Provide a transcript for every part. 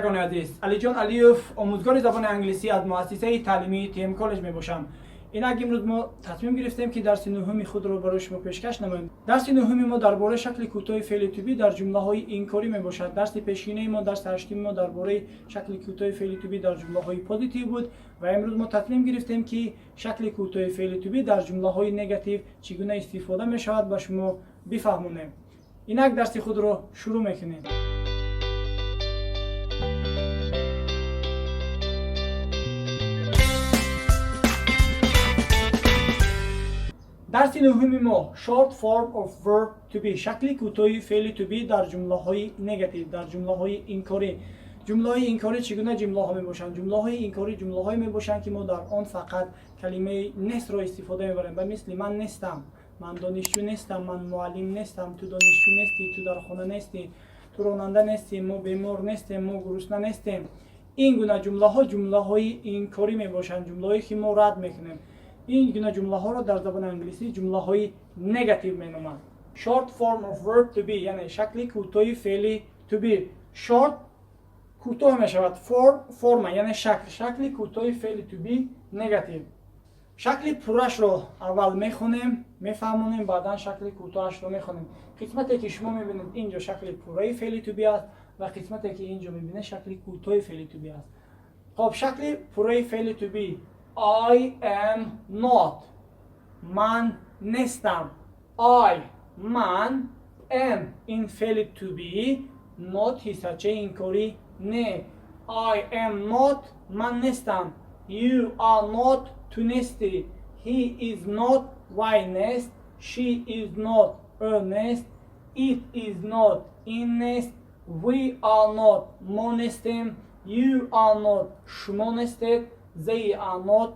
Бинандагони азиз, Алиҷон Алиев, омӯзгори забони англисӣ аз муассисаи таълимии ТМ Коллеҷ мебошам. Инак, имрӯз мо тасмим гирифтем, ки дарси нуҳуми худро барои шумо пешкаш намоем. Дарси нуҳуми мо дар бораи шакли кӯтоҳи феъли to be дар ҷумлаҳои инкорӣ мебошад. Дарси пешинаи мо, дарси ҳаштуми мо, дар бораи шакли кӯтоҳи феъли to be дар ҷумлаҳои позитив буд ва имрӯз мо тасмим гирифтем, ки шакли кӯтоҳи феъли to be дар ҷумлаҳои негатив чӣ гуна истифода мешавад, ба шумо бифаҳмонем. Инак, дарси худро шурӯъ мекунем. Дарси нуҳуми мо: short form of verb to be, шакли кӯтоҳи феъли to be дар ҷумлаҳои негатив, дар ҷумлаҳои инкорӣ. Ҷумлаҳои инкорӣ чӣ гуна ҷумлаҳо мебошанд? Ҷумлаҳои инкорӣ ҷумлаҳое мебошанд, ки мо дар он фақат калимаи нестро истифода мебарем, ба мисли ман нестам, ман донишҷӯ нестам, ман муаллим нестам, ту донишҷӯ нестӣ, ту дар хона нестӣ, ту ронанда нестӣ, мо бемор нестем, мо гурусна нестем. Ин гуна ҷумлаҳо ҷумлаҳои инкорӣ мебошанд, ҷумлаҳое ки мо рад мекунем. Ин гуна ҷумлаҳоро дар забони англисӣ ҷумлаҳои негатив меноманд. Short form of verb to be, яъне шакли кӯтоҳи феъли to be. Short кӯтоҳ мешавад, form форма, яъне шакл, шакли кӯтоҳи феъли to be негатив. Шакли пуррашро аввал мехонем, мефаҳмонем, баъдан шакли кӯтоҳашро мехонем. Қисмате, ки шумо мебинед, инҷо шакли пурраи феъли to be аст ва қисмате, ки инҷо мебинед, шакли кӯтоҳи феъли to be аст. Хоб, шакли пурраи феъли to be: I am not, ман нестам. I ман, am ин феъли to be, not ҳиссачаи инкорӣ не. I am not, ман нестам. You are not, ту нестӣ. He is not, вай нест. She is not, ӯ нест. It is not, ин нест. We are not, мо нестем. You are not, шумо нестед. They are not,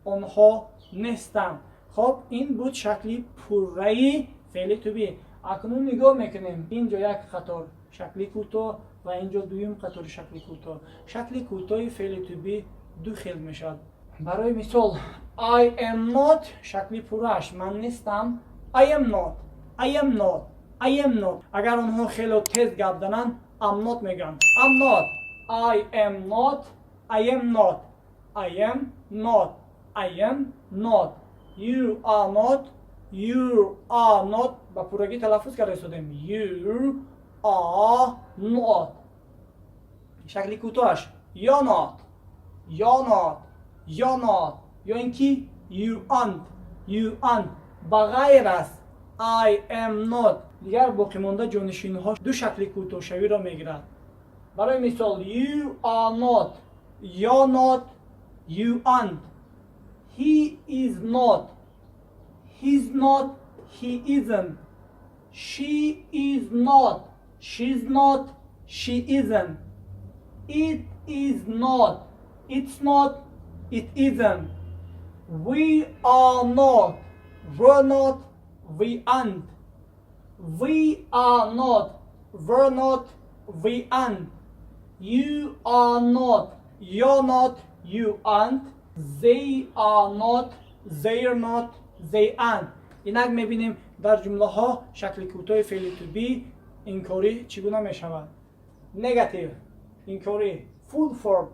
онҳо нестанд. Хоб, ин буд шакли пурраи феъли to be. Акнун нигоҳ мекунем: инҷо як қатор шакли кӯтоҳ ва инҷо дуюм қатори шакли кӯтоҳ. Шакли кӯтоҳи феъли to be ду хел мешавад. Барои мисол, I am not, шакли пурраш ман нестам: I am not, I am not, I am not. Агар онҳо хело тез гап зананд, I'm not мегӯянд. I'm not, I am not, I am not, I am not, I am not. You are not, you are not, ба пуррагӣ талаффуз карда истодем, you are not. Шакли кӯтоҳаш: you're not, you're not, you're not, ё ин ки you aren't, you aren't. Ба ғайр аз I am not, дигар боқимонда ҷонишинҳо ду шакли кӯтоҳшавиро мегирад. Барои мисол, you are not, you're not, you aren't. He is not, he's not, he isn't. She is not, she's not, she isn't. It is not, it's not, it isn't. We are not, we're not, we aren't. We are not, we're not, we aren't. You are not, you're not, you aren't. They are not, they're not, they aren't. Инак мебинем, дар ҷумлаҳо шакли кӯтоҳи феъли to be инкорӣ чӣ гуна мешавад. Негатив, инкорӣ, full form.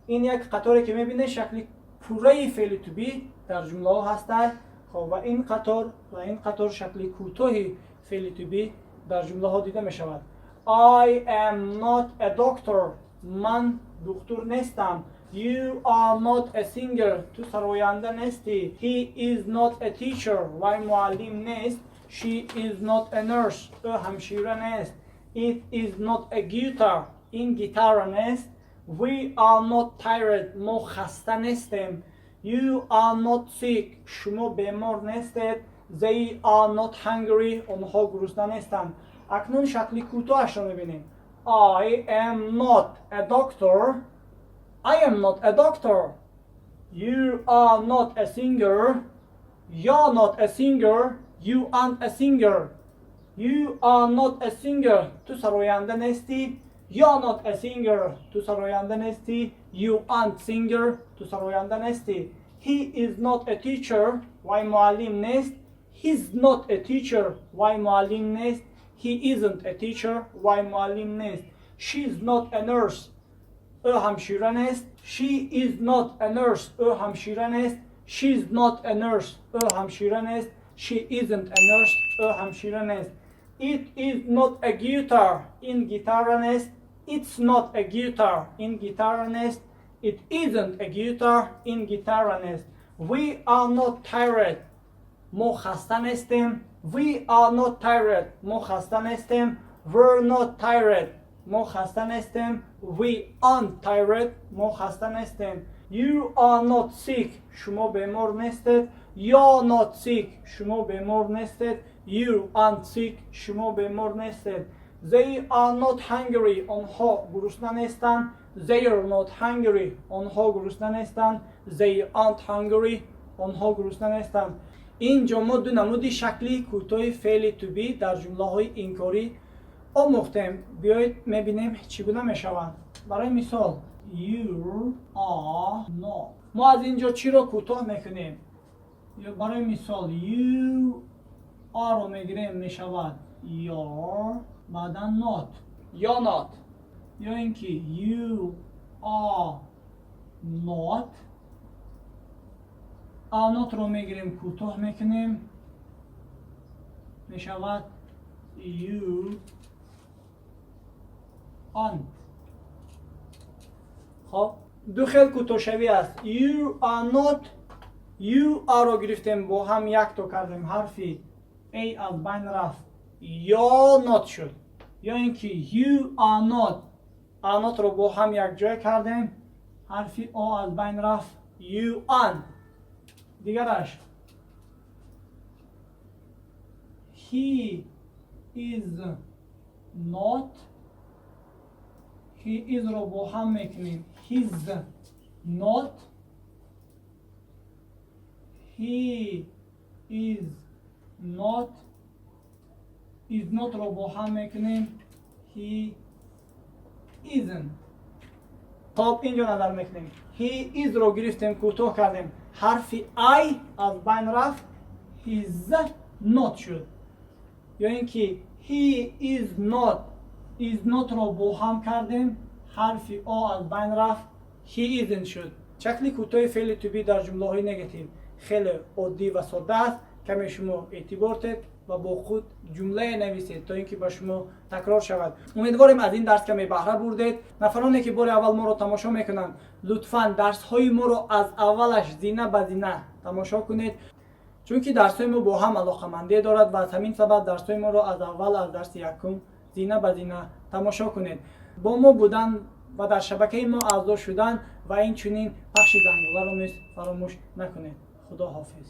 Ин як қаторе, ки мебинед, шакли пурраи феъли to be дар ҷумлаҳо ҳастанд. Хоб, ва ин қатор ва ин қатор шакли кӯтоҳи феъли to be дар ҷумлаҳо дида мешавад. I am not a doctor, ман духтур нестам. You are not a singer, ту сароянда нестӣ. He is not a teacher, вай муаллим нест. She is not a nurse, ӯ ҳамшира нест. It is not a guitar, ин гитара нест. We are not tired, мо хаста нестем. You are not sick, шумо бемор нестед. They are not hungry, онҳо гурусна нестанд. Акнун шакли кӯтоҳашро мебинем. I am not a doctor, I am not a doctor. You are not a singer, you're not a singer, you aren't a singer. You are not a singer, ту сароянда нестӣ. You're not a singer, ту сароянда нестӣ. You aren't singer, ту сароянда нестӣ. He is not a teacher, вай муаллим нест. He's not a teacher, вай муаллим нест. He isn't a teacher, вай муаллим нест. She's not a nurse. Ӯ ҳамшира нест. She is not a nurse. Ӯ ҳамшира нест. She's not a nurse. Ӯ ҳамшира нест. She isn't a nurse. Ӯ ҳамшира нест. It is not a guitar. Ин гитара нест. It's not a guitar. Ин гитара нест. It isn't a guitar. Ин гитара нест. We are not tired. Мо хаста нестем. We are not tired. Мо хаста нестем. We're not tired. Мо хаста нестем. We aren't tired. Мо хаста нестем. You are not sick. Шумо бемор нестед. You're not sick. Шумо бемор нестед. You aren't sick. Шумо бемор нестед. They are not hungry. Онҳо гурусна нестанд. They're not hungry. Онҳо гурусна нестанд. They aren't hungry. Онҳо гурусна нестанд. Инҷо мо ду намуди шакли кӯтоҳи феъли to be дар ҷумлаҳои инкорӣ омӯхтем. Биёед, мебинем, чӣ гуна мешаванд. Барои мисол, you are not. Мо аз ин ҷо чиро кӯтоҳ мекунем? Барои мисол, you are-ро мегирем, мешавад you're, баъдан not, you're not. Ё ин ки you are not, are not-ро мегирем, кӯтоҳ мекунем, мешавад you aren't. Хоб, ду хел кӯтоҳшавӣ аст. You are not, you are-ро гирифтем, бо ҳам якто кардем, ҳарфи a аз байн рафт, you're not шуд. Ё ин ки you are not, are not-ро бо ҳам якҷоя кардем, ҳарфи о аз байн рафт, you aren't. Дигараш: he is not, he is-ро бо ҳам мекунем, he's not, he is not, is not-ро бо ҳам мекунем, he isn't. Хоб, инҷо назар мекунем: he is-ро гирифтем, кӯтоҳ кардем, ҳарфи i аз байн рафт, he's not шуд. Ё ин ки he is not, is not-ро бо ҳам кардем, ҳарфи о аз байн рафт, he isn't шуд. Шакли кӯтоҳи феъли to be дар ҷумлаҳои негатив хеле оддӣ ва содда аст. Каме шумо эътибор тед ва бо худ ҷумлае нависед, то ин ки ба шумо такрор шавад. Умедворем, аз ин дарс каме баҳра бурдед. Нафароне ки бори аввал моро тамошо мекунанд, лутфан дарсҳои моро аз аввалаш зина ба зина тамошо кунед, чунки дарсҳои мо бо ҳам алоқамандӣ дорад ва аз ҳамин сабаб дарсҳои моро аз аввал, аз дарси якум, зина ба зина тамошо кунед. Бо мо будан ва дар шабакаи мо аъзо шудан ва инчунин пахши зангуларо низ фаромӯш накунед. Худо ҳофиз.